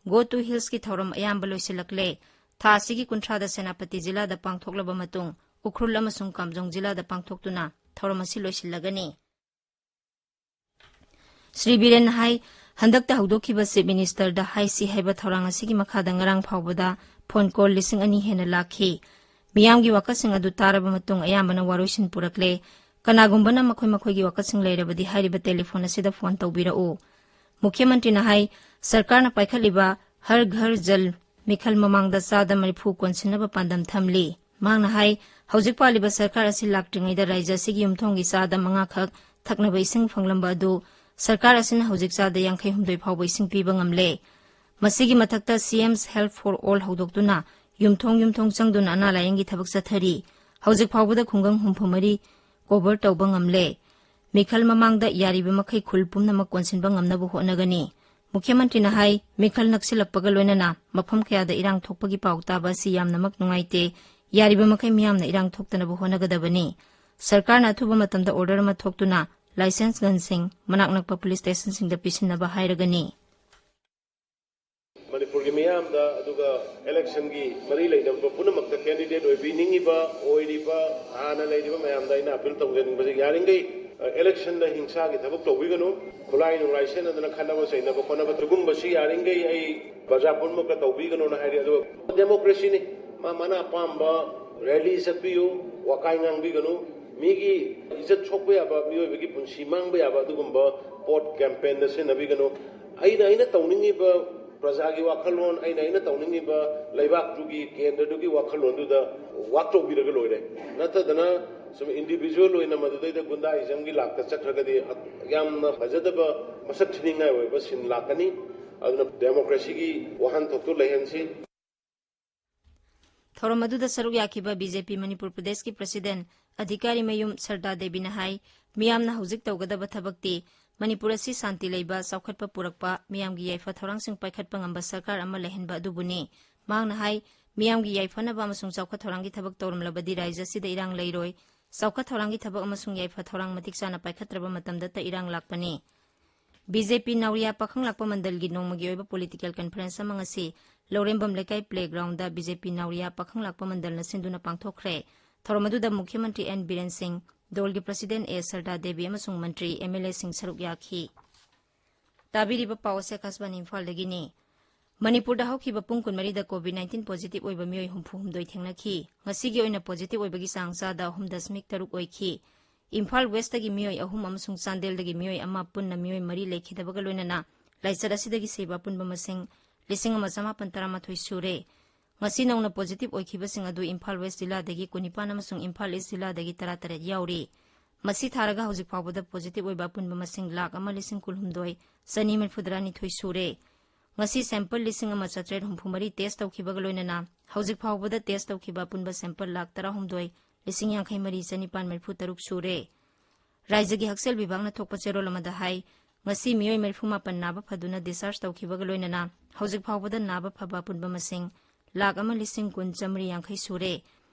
Go to Hillsꯀꯤ ꯊꯧꯔꯝ ꯑꯌꯥꯝꯕ ꯂꯣꯏꯁꯤꯜꯂꯛꯂꯦ꯫ ꯊꯥ ꯑꯁꯤꯒꯤ ꯀꯨꯟꯊ꯭ꯔꯥꯗ ꯁꯦꯅꯥꯄꯇꯤ ꯖꯤꯂꯥꯗ ꯄꯥꯡꯊꯣꯛꯂꯕ ꯃꯇꯨꯡ, ꯎꯈ꯭ꯔꯨꯜ ꯑꯃꯁꯨꯡ ꯀꯥꯝꯖꯣꯡ ꯖꯤꯂꯥꯗ ꯄꯥꯡꯊꯣꯛꯇꯨꯅ ꯊꯧꯔꯝ ꯑꯁꯤ ꯂꯣꯏꯁꯤꯜꯂꯒꯅꯤ꯫ ꯁ꯭ꯔꯤ ꯕꯤꯔꯦꯟꯅ ꯍꯥꯏ, ꯍꯟꯗꯛꯇ ꯍꯧꯗꯣꯛꯈꯤꯕ ꯆꯤꯐ ꯃꯤꯅꯤꯁꯇꯔꯗ ꯍꯥꯏꯁꯤ ꯍꯥꯏꯕ ꯊꯧꯔꯥꯡ ꯑꯁꯤꯒꯤ ꯃꯈꯥꯗ ꯉꯔꯥꯡ ꯐꯥꯎꯕꯗ ꯐꯣꯟ ꯀꯣꯜ ꯂꯤꯁꯤꯡ ꯑꯅꯤ ꯍꯦꯟꯅ ꯂꯥꯛꯈꯤ꯫ ꯃꯤꯌꯥꯝꯒꯤ ꯋꯥꯀꯠꯁꯤꯡ ꯑꯗꯨ ꯇꯥꯔꯕ ꯃꯇꯨꯡ ꯑꯌꯥꯝꯕꯅ ꯋꯥꯔꯣꯏꯁꯤꯟ ꯄꯨꯔꯛꯂꯦ꯫ ꯀꯅꯥꯒꯨꯝꯕꯅ ꯃꯈꯣꯏ ꯃꯈꯣꯏꯒꯤ ꯋꯥꯀꯠꯁꯤꯡ ꯂꯩꯔꯕꯗꯤ ꯍꯥꯏꯔꯤꯕ ꯇꯦꯂꯤꯐꯣꯟ ꯑꯁꯤꯗ ꯐꯣꯟ ꯇꯧꯕꯤꯔꯛꯎ꯫ ꯃꯨꯈ꯭ꯌꯃꯟꯇ꯭ꯔꯤꯅ ꯍꯥꯏ, ꯁꯔꯀꯥꯔꯅ ꯄꯥꯏꯈꯠꯂꯤꯕ ꯍꯔ ꯘꯔ ꯖꯜ ꯃꯤꯈꯜ ꯃꯃꯥꯡꯗ ꯆꯥꯗ ꯃꯔꯤꯐꯨ ꯀꯣꯟꯁꯤꯟꯅꯕ ꯄꯥꯟꯗꯝ ꯊꯝꯂꯤ꯫ ꯃꯍꯥꯛꯅ ꯍꯥꯏ, ꯍꯧꯖꯤꯛ ꯄꯥꯜꯂꯤꯕ ꯁꯔꯀꯥꯔ ꯑꯁꯤ ꯂꯥꯛꯇ꯭ꯔꯤꯉꯩꯗ ꯔꯥꯖ꯭ꯌ ꯑꯁꯤꯒꯤ ꯌꯨꯝꯊꯣꯡꯒꯤ ꯆꯥꯗ ꯃꯉꯥ ꯈꯛ ꯊꯛꯅꯕ ꯏꯁꯤꯡ ꯐꯪꯂꯝꯕ ꯑꯗꯨ ꯁꯔꯀꯥꯔ ꯑꯁꯤꯅ ꯍꯧꯖꯤꯛ ꯆꯥꯗ ꯌꯥꯡꯈꯩ ꯍꯨꯝꯗꯣꯏ ꯐꯥꯎꯕ ꯏꯁꯤꯡ ꯄꯤꯕ ꯉꯝꯂꯦ꯫ ꯃꯁꯤꯒꯤ ꯃꯊꯛꯇ ꯁꯤ ꯑꯦꯝꯁ Help for All ꯍꯧꯗꯣꯛꯇꯨꯅ ꯌꯨꯝꯊꯣꯡ ꯌꯨꯝꯊꯣꯡ ꯆꯪꯗꯨꯅ ꯑꯅꯥ ꯂꯥꯌꯦꯡꯒꯤ ꯊꯕꯛ ꯆꯠꯊꯔꯤ꯫ ꯍꯧꯖꯤꯛ ꯐꯥꯎꯕꯗ ꯈꯨꯡꯒꯪ ꯍꯨꯝꯐꯨ ꯃꯔꯤ ꯀꯣꯚꯔ ꯇꯧꯕ ꯉꯝꯂꯦ꯫ ꯃꯤꯈꯜ ꯃꯃꯥꯡꯗ ꯌꯥꯔꯤꯕ ꯃꯈꯩ ꯈꯨꯜ ꯄꯨꯝꯅꯃꯛ ꯀꯣꯟꯁꯤꯟꯕ ꯉꯝꯅꯕ ꯍꯣꯠꯅꯒꯅꯤ꯫ ꯃꯨꯈ꯭ꯌꯃꯟꯇ꯭ꯔꯤꯅ ꯍꯥꯏ, ꯃꯤꯈꯜ ꯅꯛꯁꯤꯜꯂꯛꯄꯒ ꯂꯣꯏꯅꯅ ꯃꯐꯝ ꯀꯌꯥꯗ ꯏꯔꯥꯡ ꯊꯣꯛꯄꯒꯤ ꯄꯥꯎ ꯇꯥꯕ ꯑꯁꯤ ꯌꯥꯝꯅꯃꯛ ꯅꯨꯡꯉꯥꯏꯇꯦ꯫ ꯌꯥꯔꯤꯕ ꯃꯈꯩ ꯃꯤꯌꯥꯝꯅ ꯏꯔꯥꯡ ꯊꯣꯛꯇꯅꯕ ꯍꯣꯠꯅꯒꯗꯕꯅꯤ꯫ ꯁꯔꯀꯥꯔꯅ ꯑꯊꯨꯕ ꯃꯇꯝꯗ ꯑꯣꯔꯗꯔ ꯑꯃ ꯊꯣꯛꯇꯨꯅ ꯂꯥꯏꯁꯦꯟꯁ ꯒꯟꯁꯤꯡ ꯃꯅꯥꯛ ꯅꯛꯄ ꯄꯨꯂꯤꯁ ꯁ꯭ꯇꯦꯁꯟꯁꯤꯡꯗ ꯄꯤꯁꯤꯟꯅꯕ ꯍꯥꯏꯔꯒꯅꯤ꯫ ꯃꯅꯤꯄꯨꯔꯒꯤ ꯃꯤꯌꯥꯝꯗ ꯑꯗꯨꯒ ꯏꯂꯦꯛꯁꯟꯒꯤ ꯃꯔꯤ ꯂꯩꯅꯕ ꯄꯨꯝꯅꯃꯛꯇ ꯀꯦꯟꯗꯤꯗꯦꯠ ꯑꯣꯏꯕꯤꯅꯤꯡꯉꯤꯕ, ꯑꯣꯏꯔꯤꯕ, ꯍꯥꯟꯅ ꯂꯩꯔꯤꯕ ꯃꯌꯥꯝꯗ ꯑꯩꯅ ꯑꯄꯤꯜ ꯇꯧꯖꯅꯤꯡꯕꯁꯦ, ꯌꯥꯔꯤꯈꯩ, ꯑ, ꯏꯂꯦꯛꯁꯟꯗ ꯍꯤꯡꯁꯥꯒꯤ ꯊꯕꯛ ꯇꯧꯕꯤꯒꯅꯨ, ꯈꯨꯠꯂꯥꯏ ꯅꯨꯡꯂꯥꯏ ꯁꯦꯟꯅꯗꯅ ꯈꯠꯅꯕ ꯆꯩꯅꯕ ꯈꯣꯠꯅꯕ, ꯑꯗꯨꯒꯨꯝꯕꯁꯤ ꯌꯥꯔꯤꯈꯩ ꯑꯩ ꯄ꯭ꯔꯖꯥ ꯄꯨꯝꯅꯃꯛꯇ ꯇꯧꯕꯤꯒꯅꯨꯅ ꯍꯥꯏꯔꯤ꯫ ꯑꯗꯨꯒ ꯗꯦꯃꯣꯀ꯭ꯔꯦꯁꯤꯅꯤ, ꯃꯥ ꯃꯥꯅ ꯑꯄꯥꯝꯕ ꯔꯦꯂꯤ ꯆꯠꯄꯤꯌꯨ, ꯋꯥꯀꯥꯏ ꯉꯥꯡꯕꯤꯒꯅꯨ, ꯃꯤꯒꯤ ꯏꯖꯠ ꯁꯣꯛꯄ ꯌꯥꯕ, ꯃꯤꯑꯣꯏꯕꯒꯤ ꯄꯨꯟꯁꯤ ꯃꯥꯡꯕ ꯌꯥꯕ ꯑꯗꯨꯒꯨꯝꯕ ꯄꯣꯠ ꯀꯦꯝꯄꯦꯟꯗ ꯁꯤꯖꯤꯟꯅꯕꯤꯒꯅꯨ꯫ ꯑꯩꯅ, ꯑꯩꯅ ꯇꯧꯅꯤꯡꯉꯤꯕ ꯄ꯭ꯔꯖꯥꯒꯤ ꯋꯥꯈꯜꯂꯣꯟ, ꯑꯩꯅ, ꯑꯩꯅ ꯇꯧꯅꯤꯡꯉꯤꯕ ꯂꯩꯕꯥꯛꯇꯨꯒꯤ ꯀꯦꯟꯗ꯭ꯔꯗꯨꯒꯤ ꯋꯥꯈꯜꯂꯣꯟꯗꯨꯗ ꯋꯥꯛ ꯇꯧꯕꯤꯔꯒ ꯂꯣꯏꯔꯦ꯫ ꯅꯠꯇꯗꯅ ꯁꯨꯝ ꯏꯟꯗꯤꯚꯤꯖꯨꯋꯦꯜ ꯑꯣꯏꯅ ꯃꯗꯨꯗꯩꯗ ꯒꯨꯟꯗꯥꯏꯖꯝꯒꯤ ꯂꯥꯛꯇ ꯆꯠꯈ꯭ꯔꯒꯗꯤ ꯌꯥꯝꯅ ꯐꯖꯗꯕ, ꯃꯁꯛ ꯊꯤꯅꯤꯡꯉꯥꯏ ꯑꯣꯏꯕ ꯁꯤꯟ ꯂꯥꯛꯀꯅꯤ꯫ ꯑꯗꯨꯅ ꯗꯦꯃꯣꯀ꯭ꯔꯦꯁꯤꯒꯤ ꯋꯥꯍꯟꯊꯣꯛꯇꯨ ꯂꯩꯍꯟꯁꯤ꯫ ꯊꯧꯔꯝ ꯑꯗꯨꯗ ꯁꯔꯨꯛ ꯌꯥꯈꯤꯕ ꯕꯤ ꯖꯦ ꯄꯤ ꯃꯅꯤꯄꯨꯔ ꯄ꯭ꯔꯗꯦꯁꯀꯤ ꯄ꯭ꯔꯁꯤꯗꯦꯟ ꯑꯙꯤꯀꯥꯔꯤ ꯃꯌꯨꯝ ꯁꯔꯗꯥ ꯗꯦꯕꯤꯅ ꯍꯥꯏ, ꯃꯤꯌꯥꯝꯅ ꯍꯧꯖꯤꯛ ꯇꯧꯒꯗꯕ ꯊꯕꯛꯇꯤ ꯃꯅꯤꯄꯨꯔ ꯑꯁꯤ ꯁꯥꯟꯇꯤ ꯂꯩꯕ, ꯆꯥꯎꯈꯠꯄ ꯄꯨꯔꯛꯄ, ꯃꯤꯌꯥꯝꯒꯤ ꯌꯥꯏꯐ ꯊꯧꯔꯥꯡꯁꯤꯡ ꯄꯥꯏꯈꯠꯄ ꯉꯝꯕ ꯁꯔꯀꯥꯔ ꯑꯃ ꯂꯩꯍꯟꯕ ꯑꯗꯨꯕꯨꯅꯤ꯫ ꯃꯍꯥꯛꯅ ꯍꯥꯏ, ꯃꯤꯌꯥꯝꯒꯤ ꯌꯥꯏꯐꯅꯕ ꯑꯃꯁꯨꯡ ꯆꯥꯎꯈꯠ ꯊꯧꯔꯥꯡꯒꯤ ꯊꯕꯛ ꯇꯧꯔꯝꯂꯕꯗꯤ ꯔꯥꯖ꯭ꯌ ꯑꯁꯤꯗ ꯏꯔꯥꯡ ꯂꯩꯔꯣꯏ꯫ ꯆꯥꯎꯈꯠ ꯊꯧꯔꯥꯡꯒꯤ ꯊꯕꯛ ꯑꯃꯁꯨꯡ ꯌꯥꯏꯐ ꯊꯧꯔꯥꯡ ꯃꯇꯤꯛ ꯆꯥꯅ ꯄꯥꯏꯈꯠꯇ꯭ꯔꯕ ꯃꯇꯝꯗꯇ ꯏꯔꯥꯡ ꯂꯥꯛꯄꯅꯤ꯫ ꯕꯤ ꯖꯦ ꯄꯤ ꯅꯥꯎꯔꯤꯌꯥ ꯄꯥꯈꯪ ꯂꯥꯛꯄ ꯃꯟꯗꯜꯒꯤ ꯅꯣꯡꯃꯒꯤ ꯑꯣꯏꯕ ꯄꯣꯂꯤꯇꯤꯀꯦꯜ ꯀꯟꯐꯔꯦꯟꯁ ꯑꯃ ꯉꯁꯤ ꯂꯧꯔꯦꯝꯕꯝ ꯂꯩꯀꯥꯏ ꯄ꯭ꯂꯦ ꯒ꯭ꯔꯥꯎꯟꯗ ꯕꯤ ꯖꯦ ꯄꯤ ꯅꯥꯎꯔꯤꯌꯥ ꯄꯥꯈꯪ ꯂꯥꯛꯄ ꯃꯟꯗꯜꯅ ꯁꯤꯟꯗꯨꯅ ꯄꯥꯡꯊꯣꯛꯈ꯭ꯔꯦ꯫ ꯊꯧꯔꯝ ꯑꯗꯨꯗ ꯃꯨꯈ꯭ꯌ ꯃꯟꯇ꯭ꯔꯤ ꯑꯦꯟ ꯕꯤꯔꯦꯟ ꯁꯤꯡ, ꯗꯣꯜꯒꯤ ꯄ꯭ꯔꯁꯤꯗꯦꯟ ꯑꯦ ꯁꯔꯗꯥ ꯗꯦꯕꯤ ꯑꯃꯁꯨꯡ ꯃꯟꯇ꯭ꯔꯤ, ꯑꯦꯝ ꯑꯦꯜ ꯑꯦꯁꯤꯡ ꯁꯔꯨꯛ ꯌꯥꯈꯤ꯫ ꯇꯥꯕꯤꯔꯤꯕ ꯄꯥꯎ ꯑꯁꯤ ꯑꯀꯥꯁꯕꯥꯅꯤ ꯏꯝꯐꯥꯜꯗꯒꯤꯅꯤ꯫ ꯃꯅꯤꯄꯨꯔꯗ ꯍꯧꯈꯤꯕ ꯄꯨꯡ ꯀꯨꯟꯃꯔꯤꯗ COVID nineteen positive ꯑꯣꯏꯕ ꯃꯤꯑꯣꯏ ꯍꯨꯝꯐꯨ ꯍꯨꯝꯗꯣꯏ ꯊꯦꯡꯅꯈꯤ꯫ ꯉꯁꯤꯒꯤ ꯑꯣꯏꯅ positive ꯑꯣꯏꯕꯒꯤ ꯆꯥꯡ ꯆꯥꯗ ꯑꯍꯨꯝ ꯗꯁꯃꯤꯛ ꯇꯔꯨꯛ ꯑꯣꯏꯈꯤ꯫ ꯏꯝꯐꯥꯜ ꯋꯦꯁꯇꯒꯤ ꯃꯤꯑꯣꯏ ꯑꯍꯨꯝ ꯑꯃꯁꯨꯡ ꯆꯥꯟꯗꯦꯜꯗꯒꯤ ꯃꯤꯑꯣꯏ ꯑꯃ, ꯄꯨꯟꯅ ꯃꯤꯑꯣꯏ ꯃꯔꯤ ꯂꯩꯈꯤꯗꯕꯒ ꯂꯣꯏꯅꯅ ꯂꯥꯏꯆꯠ ꯑꯁꯤꯗꯒꯤ ꯁꯤꯕ ꯑꯄꯨꯟꯕ ꯃꯁꯤꯡ ꯂꯤꯁꯤꯡ ꯑꯃ ꯆꯃꯥꯄꯟ ꯇꯔꯥꯃꯥꯊꯣꯏ ꯁꯨꯔꯦ꯫ ꯉꯁꯤ ꯅꯧꯅ positive ꯑꯣꯏꯈꯤꯕꯁꯤꯡ ꯑꯗꯨ ꯏꯝꯐꯥꯜ ꯋꯦꯁ ꯖꯤꯂꯥꯗꯒꯤ ꯀꯨꯟꯅꯤꯄꯥꯟ ꯑꯃꯁꯨꯡ ꯏꯝꯐꯥꯜ ꯏꯁ ꯖꯤꯂꯥꯗꯒꯤ ꯇꯔꯥꯇꯔꯦꯠ ꯌꯥꯎꯔꯤ꯫ ꯃꯁꯤ ꯊꯥꯔꯒ ꯍꯧꯖꯤꯛ ꯐꯥꯎꯕꯗ positive ꯑꯣꯏꯕ ꯑꯄꯨꯟꯕ ꯃꯁꯤꯡ ꯂꯥꯈ ꯑꯃ ꯂꯤꯁꯤꯡ ꯀꯨꯟꯍꯨꯝꯗꯣꯏ ꯆꯅꯤ ꯃꯔꯤꯐꯨꯇꯔꯥꯅꯤꯊꯣꯏ ꯁꯨꯔꯦ꯫ ꯉꯁꯤ sample ꯂꯤꯁꯤꯡ ꯑꯃ ꯆꯥꯇ꯭ꯔꯦꯠ ꯍꯨꯝꯐꯨ ꯃꯔꯤ test ꯇꯧꯈꯤꯕꯒ ꯂꯣꯏꯅꯅ ꯍꯧꯖꯤꯛ ꯐꯥꯎꯕꯗ test ꯇꯧꯈꯤꯕ ꯑꯄꯨꯟꯕ sample ꯂꯥꯈ ꯇꯔꯥꯍꯨꯝꯗꯣꯏ ꯂꯤꯁꯤꯡ ꯌꯥꯡꯈꯩ ꯃꯔꯤ ꯆꯅꯤꯄꯥꯟ ꯃꯔꯤꯐꯨ ꯇꯔꯨꯛ ꯁꯨꯔꯦ꯫ ꯔꯥꯏꯖ꯭ꯌꯒꯤ ꯍꯛꯁꯦꯜ ꯕꯤꯚꯥꯒꯅ ꯊꯣꯛꯄ ꯆꯦꯔꯣꯜ ꯑꯃꯗ ꯍꯥꯏ, ꯉꯁꯤ ꯃꯤꯑꯣꯏ ꯃꯔꯤꯐꯨ ꯃꯥꯄꯟ ꯅꯥꯕ ꯐꯗꯨꯅ discharge ꯇꯧꯈꯤꯕꯒ ꯂꯣꯏꯅꯅ ꯍꯧꯖꯤꯛ ꯐꯥꯎꯕꯗ ꯅꯥꯕ ꯐꯕ ꯑꯄꯨꯟꯕ ꯃꯁꯤꯡ ꯂꯥꯈ ꯑꯃ ꯂꯤꯁꯤꯡ ꯀꯨꯟ ꯆꯥꯃꯔꯤ ꯌꯥꯡꯈꯩ ꯁꯨꯔꯦ꯫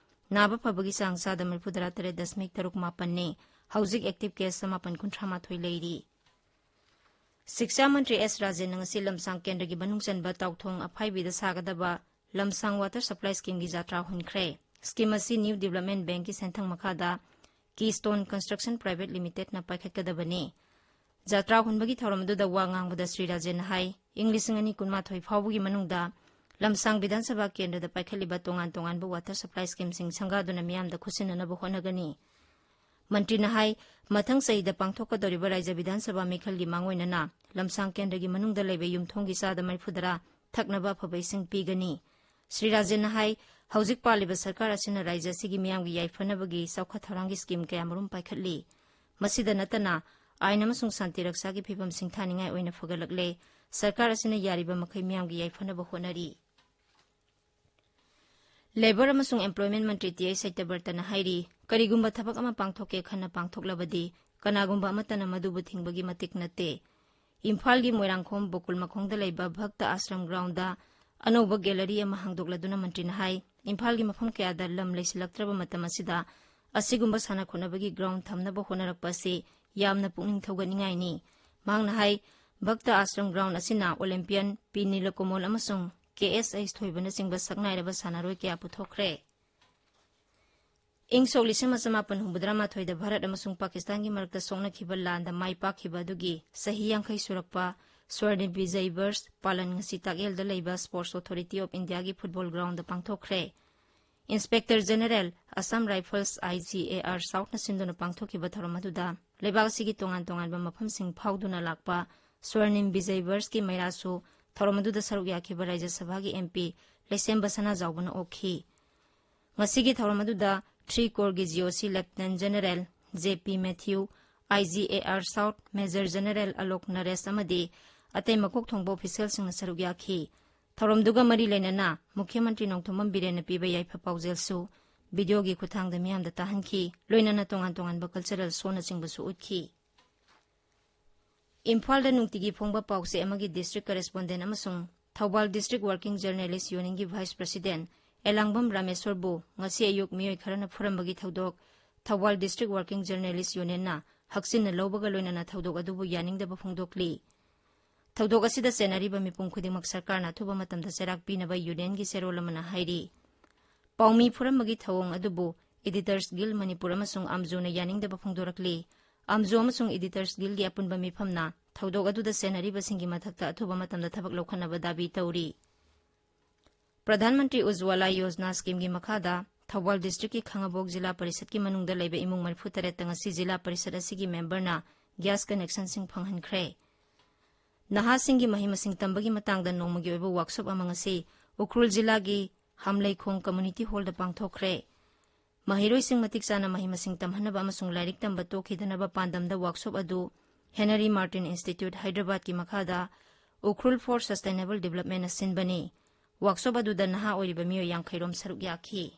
ꯅꯥꯕ ꯐꯕꯒꯤ ꯆꯥꯡ ꯆꯥꯗ ꯃꯔꯤꯐꯨꯇꯔꯥ ꯇꯔꯦꯠ ꯗꯁꯃꯤꯛ ꯇꯔꯨꯛ ꯃꯥꯄꯟꯅꯤ꯫ ꯍꯧꯖꯤꯛ active case ꯆꯃꯥꯄꯟ ꯀꯨꯟꯊ꯭ꯔꯥ ꯃꯥꯊꯣꯏ ꯂꯩꯔꯤ꯫ ꯁꯤꯛꯁꯥ ꯃꯟꯇ꯭ꯔꯤ ꯑꯦꯁ ꯔꯥꯖꯦꯟꯅ ꯉꯁꯤ ꯂꯝꯁꯥꯡ ꯀꯦꯟꯗ꯭ꯔꯒꯤ ꯃꯅꯨꯡ ꯆꯟꯕ ꯇꯥꯎꯊꯣꯡ ꯑꯐꯥꯏꯕꯤꯗ ꯁꯥꯒꯗꯕ ꯂꯝꯁꯥꯡ water supply scheme ꯒꯤ ꯖꯥꯇ꯭ꯔꯥ ꯍꯨꯟꯈ꯭ꯔꯦ꯫ Scheme ꯑꯁꯤ New Development Bank ꯀꯤ ꯁꯦꯟꯊꯪ ꯃꯈꯥꯗ Keystone Construction Private Limited ꯅ ꯄꯥꯏꯈꯠꯀꯗꯕꯅꯤ꯫ ꯖꯥꯇ꯭ꯔꯥ ꯍꯨꯟꯕꯒꯤ ꯊꯧꯔꯝ ꯑꯗꯨꯗ ꯋꯥ ꯉꯥꯡꯕꯗ ꯁ꯭ꯔꯤ ꯔꯥꯖꯦꯟꯅ ꯍꯥꯏ, ꯏꯪ ꯂꯤꯁꯤꯡ ꯑꯅꯤ ꯀꯨꯟꯃꯥꯊꯣꯏ ꯐꯥꯎꯕꯒꯤ ꯃꯅꯨꯡꯗ ꯂꯝꯁꯥꯡ ꯕꯤꯙꯥꯟ ꯁꯚꯥ ꯀꯦꯟꯗ꯭ꯔꯗ ꯄꯥꯏꯈꯠꯂꯤꯕ ꯇꯣꯉꯥꯟ ꯇꯣꯉꯥꯟꯕ water supply scheme ꯁꯤꯡ ꯁꯪꯒꯥꯗꯨꯅ ꯃꯤꯌꯥꯝꯗ ꯈꯨꯠꯁꯤꯟꯅꯅꯕ ꯍꯣꯠꯅꯒꯅꯤ꯫ ꯃꯟꯇ꯭ꯔꯤꯅ ꯍꯥꯏ, ꯃꯊꯪ ꯆꯍꯤꯗ ꯄꯥꯡꯊꯣꯛꯀꯗꯧꯔꯤꯕ ꯔꯥꯖ꯭ꯌ ꯕꯤꯙꯥꯟ ꯁꯚꯥ ꯃꯤꯈꯜꯒꯤ ꯃꯥꯡꯑꯣꯏꯅꯅ ꯂꯝꯁꯥꯡ ꯀꯦꯟꯗ꯭ꯔꯒꯤ ꯃꯅꯨꯡꯗ ꯂꯩꯕ ꯌꯨꯝꯊꯣꯡꯒꯤ ꯆꯥꯗ ꯃꯔꯤꯐꯨꯇꯔꯥ ꯊꯛꯅꯕ ꯑꯐꯕ ꯏꯁꯤꯡ ꯄꯤꯒꯅꯤ꯫ ꯁ꯭ꯔꯤ ꯔꯥꯖꯦꯟꯅ ꯍꯥꯏ, ꯍꯧꯖꯤꯛ ꯄꯥꯜꯂꯤꯕ ꯁꯔꯀꯥꯔ ꯑꯁꯤꯅ ꯔꯥꯖ꯭ꯌ ꯑꯁꯤꯒꯤ ꯃꯤꯌꯥꯝꯒꯤ ꯌꯥꯏꯐꯅꯕꯒꯤ ꯆꯥꯎꯈꯠ ꯊꯧꯔꯥꯡꯒꯤ scheme ꯀꯌꯥꯃꯔꯨꯝ ꯄꯥꯏꯈꯠꯂꯤ꯫ ꯃꯁꯤꯗ ꯅꯠꯇꯅ ꯑꯥꯏꯟ ꯑꯃꯁꯨꯡ ꯁꯥꯟꯇꯤ ꯔꯛꯁꯥꯒꯤ ꯐꯤꯕꯝ ꯁꯤꯡꯊꯥꯅꯤꯡꯉꯥꯏ ꯑꯣꯏꯅ ꯐꯒꯠꯂꯛꯂꯦ꯫ ꯁꯔꯀꯥꯔ ꯑꯁꯤꯅ ꯌꯥꯔꯤꯕ ꯃꯈꯩ ꯃꯤꯌꯥꯝꯒꯤ ꯌꯥꯏꯐꯅꯕ ꯍꯣꯠꯅꯔꯤ꯫ Labour ꯑꯃꯁꯨꯡ Employment ꯃꯟꯇ꯭ꯔꯤ ꯇꯤ ꯑꯩꯆ ꯁꯇ꯭ꯌꯕ꯭ꯔꯇꯅ ꯍꯥꯏꯔꯤ, ꯀꯔꯤꯒꯨꯝꯕ ꯊꯕꯛ ꯑꯃ ꯄꯥꯡꯊꯣꯛꯀꯦ ꯈꯟꯅ ꯄꯥꯡꯊꯣꯛꯂꯕꯗꯤ ꯀꯅꯥꯒꯨꯝꯕ ꯑꯃꯠꯇꯅ ꯃꯗꯨꯕꯨ ꯊꯤꯡꯕꯒꯤ ꯃꯇꯤꯛ ꯅꯠꯇꯦ꯫ ꯏꯝꯐꯥꯜꯒꯤ ꯃꯣꯏꯔꯥꯡꯈꯣꯝ ꯕꯣꯀꯨꯜ ꯃꯈꯣꯡꯗ ꯂꯩꯕ ꯚꯛꯇ ꯑꯥꯁ꯭ꯔꯝ ꯒ꯭ꯔꯥꯎꯟꯗ ꯑꯅꯧꯕ ꯒꯦꯂꯔꯤ ꯑꯃ ꯍꯥꯡꯗꯣꯛꯂꯗꯨꯅ ꯃꯟꯇ꯭ꯔꯤꯅ ꯍꯥꯏ, ꯏꯝꯐꯥꯜꯒꯤ ꯃꯐꯝ ꯀꯌꯥꯗ ꯂꯝ ꯂꯩꯁꯤꯜꯂꯛꯇ꯭ꯔꯕ ꯃꯇꯝ ꯑꯁꯤꯗ ꯑꯁꯤꯒꯨꯝꯕ ꯁꯥꯟꯅ ꯈꯣꯠꯅꯕꯒꯤ ꯒ꯭ꯔꯥꯎꯟ ꯊꯝꯅꯕ ꯍꯣꯠꯅꯔꯛꯄ ꯑꯁꯤ ꯌꯥꯝꯅ ꯄꯨꯛꯅꯤꯡ ꯊꯧꯒꯠꯅꯤꯡꯉꯥꯏꯅꯤ꯫ ꯃꯍꯥꯛꯅ ꯍꯥꯏ, ꯚꯛꯇ ꯑꯥꯁ꯭ꯔꯝ ꯒ꯭ꯔꯥꯎꯟ ꯑꯁꯤꯅ ꯑꯣꯂꯦꯝꯄꯤꯌꯟ ꯄꯤ ꯅꯤꯂꯀꯣꯃꯣꯜ ꯑꯃꯁꯨꯡ ꯀꯦ ꯑꯦꯁ ꯑꯩꯆ ꯊꯣꯏꯕꯅꯆꯤꯡꯕ ꯁꯛꯅꯥꯏꯔꯕ ꯁꯥꯟꯅꯔꯣꯏ ꯀꯌꯥ ꯄꯨꯊꯣꯛꯈ꯭ꯔꯦ꯫ ꯏꯪ ꯁꯣꯛ ꯂꯤꯁꯤꯡ ꯑꯃ ꯆꯃꯥꯄꯟ ꯍꯨꯝꯐꯨꯇꯔꯥꯃꯥꯊꯣꯏꯗ ꯚꯥꯔꯠ ꯑꯃꯁꯨꯡ ꯄꯥꯀꯤꯁꯇꯥꯟꯒꯤ ꯃꯔꯛꯇ ꯁꯣꯛꯅꯈꯤꯕ ꯂꯥꯟꯗ ꯃꯥꯏ ꯄꯥꯛꯈꯤꯕ ꯑꯗꯨꯒꯤ ꯆꯍꯤ ꯌꯥꯡꯈꯩ ꯁꯨꯔꯛꯄ ꯁ꯭ꯋꯔꯅꯤꯝ ꯕꯤꯖꯌ ꯕꯔꯁ ꯄꯥꯂꯟ ꯉꯁꯤ ꯇꯥꯛꯌꯦꯜꯗ ꯂꯩꯕ Sports Authority of Indiaꯒꯤ football groundꯗ ꯄꯥꯡꯊꯣꯛꯈ꯭ꯔꯦ꯫ Inspector General, Assam Rifles, I G A R Southꯅ ꯁꯤꯟꯗꯨꯅ ꯄꯥꯡꯊꯣꯛꯈꯤꯕ ꯊꯧꯔꯝ ꯑꯗꯨꯗ ꯂꯩꯕꯥꯛ ꯑꯁꯤꯒꯤ ꯇꯣꯉꯥꯟ ꯇꯣꯉꯥꯟꯕ ꯃꯐꯝꯁꯤꯡ ꯐꯥꯎꯗꯨꯅ ꯂꯥꯛꯄ ꯁ꯭ꯋꯔꯅꯤꯝ ꯕꯤꯖꯌ ꯕꯔꯁꯀꯤ ꯃꯩꯔꯥꯁꯨ ꯊꯧꯔꯝ ꯑꯗꯨꯗ ꯁꯔꯨꯛ ꯌꯥꯈꯤꯕ ꯔꯥꯖ꯭ꯌ ꯁꯚꯥꯒꯤ M P ꯂꯩꯁꯦꯝꯕ ꯁꯅꯥꯖꯥꯎꯕꯅ ꯑꯣꯛꯈꯤ꯫ ꯉꯁꯤꯒꯤ ꯊꯧꯔꯝ ꯑꯗꯨꯗ three Corps ꯒꯤ G O C Lieutenant General J P Matthew, I G A R South Major General Alok Naresh ꯑꯃꯗꯤ ꯑꯇꯩ ꯃꯀꯣꯛ ꯊꯣꯡꯕ officialꯁꯤꯡꯅ ꯁꯔꯨꯛ ꯌꯥꯈꯤ꯫ ꯊꯧꯔꯝꯗꯨꯒ ꯃꯔꯤ ꯂꯩꯅꯅ ꯃꯨꯈ꯭ꯌ ꯃꯟꯇ꯭ꯔꯤ ꯅꯣꯡꯊꯣꯝꯕꯝ ꯕꯤꯔꯦꯟꯅ ꯄꯤꯕ ꯌꯥꯏꯐ ꯄꯥꯎꯖꯦꯜꯁꯨ videoꯒꯤ ꯈꯨꯠꯊꯥꯡꯗ ꯃꯤꯌꯥꯝꯗ ꯇꯥꯍꯟꯈꯤ꯫ ꯂꯣꯏꯅꯅ ꯇꯣꯉꯥꯟ ꯇꯣꯉꯥꯟꯕ cultural showꯅꯆꯤꯡꯕꯁꯨ ꯎꯠꯈꯤ꯫ ꯏꯝꯐꯥꯜꯗ ꯅꯨꯡꯇꯤꯒꯤ ꯐꯣꯡꯕ ꯄꯥꯎꯆꯦ ꯑꯃꯒꯤ district correspondent ꯑꯃꯁꯨꯡ Thoubal District Working Journalist Unionꯒꯤ Vice President ꯑꯦꯂꯥꯡꯕꯝ ꯔꯥꯃꯦꯁꯣꯔꯕꯨ ꯉꯁꯤ ꯑꯌꯨꯛ ꯃꯤꯑꯣꯏ ꯈꯔꯅ ꯐꯨꯔꯝꯕꯒꯤ ꯊꯧꯗꯣꯛ ꯊꯧꯕꯥꯜ District Working Journalist Unionꯅ ꯍꯛꯆꯤꯟꯅ ꯂꯧꯕꯒ ꯂꯣꯏꯅꯅ ꯊꯧꯗꯣꯛ ꯑꯗꯨꯕꯨ ꯌꯥꯅꯤꯡꯗꯕ ꯐꯣꯡꯗꯣꯛꯂꯤ꯫ ꯊꯧꯗꯣꯛ ꯑꯁꯤꯗ ꯆꯦꯟꯅꯔꯤꯕ ꯃꯤꯄꯨꯝ ꯈꯨꯗꯤꯡꯃꯛ ꯁꯔꯀꯥꯔꯅ ꯑꯊꯨꯕ ꯃꯇꯝꯗ ꯆꯩꯔꯥꯛ ꯄꯤꯅꯕ unionꯒꯤ ꯆꯦꯔꯣꯜ ꯑꯃꯅ ꯍꯥꯏꯔꯤ꯫ ꯄꯥꯎꯃꯤ ꯐꯨꯔꯝꯕꯒꯤ ꯊꯧꯑꯣꯡ ꯑꯗꯨꯕꯨ Editors Guild ꯃꯅꯤꯄꯨꯔ ꯑꯃꯁꯨꯡ ꯑꯝꯖꯨꯅ ꯌꯥꯅꯤꯡꯗꯕ ꯐꯣꯡꯗꯣꯔꯛꯂꯤ꯫ ꯑꯝꯖꯨ ꯑꯃꯁꯨꯡ Editors Guildꯒꯤ ꯑꯄꯨꯟꯕ ꯃꯤꯐꯝꯅ ꯊꯧꯗꯣꯛ ꯑꯗꯨꯗ ꯆꯦꯟꯅꯔꯤꯕꯁꯤꯡꯒꯤ ꯃꯊꯛꯇ ꯑꯊꯨꯕ ꯃꯇꯝꯗ ꯊꯕꯛ ꯂꯧꯈꯠꯅꯕ ꯗꯥꯕꯤ ꯇꯧꯔꯤ꯫ ꯄ꯭ꯔꯙꯥꯟ ꯃꯟꯇ꯭ꯔꯤ ꯎꯖ꯭ꯋꯥꯂꯥ ꯌꯣꯖꯅꯥ schemeꯒꯤ ꯃꯈꯥꯗ ꯊꯧꯕꯥꯜ districtꯀꯤ ꯈꯥꯉꯕꯣꯛ ꯖꯤꯂꯥ ꯄꯔꯤꯁꯗꯀꯤ ꯃꯅꯨꯡꯗ ꯂꯩꯕ ꯏꯃꯨꯡ ꯃꯔꯤꯐꯨ ꯇꯔꯦꯠꯇ ꯉꯁꯤ ꯖꯤꯂꯥ ꯄꯔꯤꯁꯗ ꯑꯁꯤꯒꯤ memberꯅ gas connectionꯁꯤꯡ ꯐꯪꯍꯟꯈ꯭ꯔꯦ꯫ ꯅꯍꯥꯁꯤꯡꯒꯤ ꯃꯍꯩ ꯃꯁꯤꯡ ꯇꯝꯕꯒꯤ ꯃꯇꯥꯡꯗ ꯅꯣꯡꯃꯒꯤ ꯑꯣꯏꯕ workshop ꯑꯃ ꯉꯁꯤ ꯎꯈ꯭ꯔꯨꯜ ꯖꯤꯂꯥꯒꯤ ꯍꯥꯝꯂꯩꯈꯣꯡ community hallꯗ ꯄꯥꯡꯊꯣꯛꯈ꯭ꯔꯦ꯫ ꯃꯍꯩꯔꯣꯏꯁꯤꯡ ꯃꯇꯤꯛ ꯆꯥꯅ ꯃꯍꯩ ꯃꯁꯤꯡ ꯇꯝꯍꯟꯅꯕ ꯑꯃꯁꯨꯡ ꯂꯥꯏꯔꯤꯛ ꯇꯝꯕ ꯇꯣꯛꯈꯤꯗꯅꯕ ꯄꯥꯟꯗꯝꯗ workshop ꯑꯗꯨ Henry Martyn Institute ꯍꯥꯏꯗ꯭ꯔꯕꯥꯗꯀꯤ ꯃꯈꯥꯗ Ukhrul for Sustainable Developmentꯅ ꯁꯤꯟꯕꯅꯤ꯫ Workshop ꯑꯗꯨꯗ ꯅꯍꯥ ꯑꯣꯏꯔꯤꯕ ꯃꯤꯑꯣꯏ ꯌꯥꯡꯈꯩ ꯔꯣꯝ ꯁꯔꯨꯛ ꯌꯥꯈꯤ꯫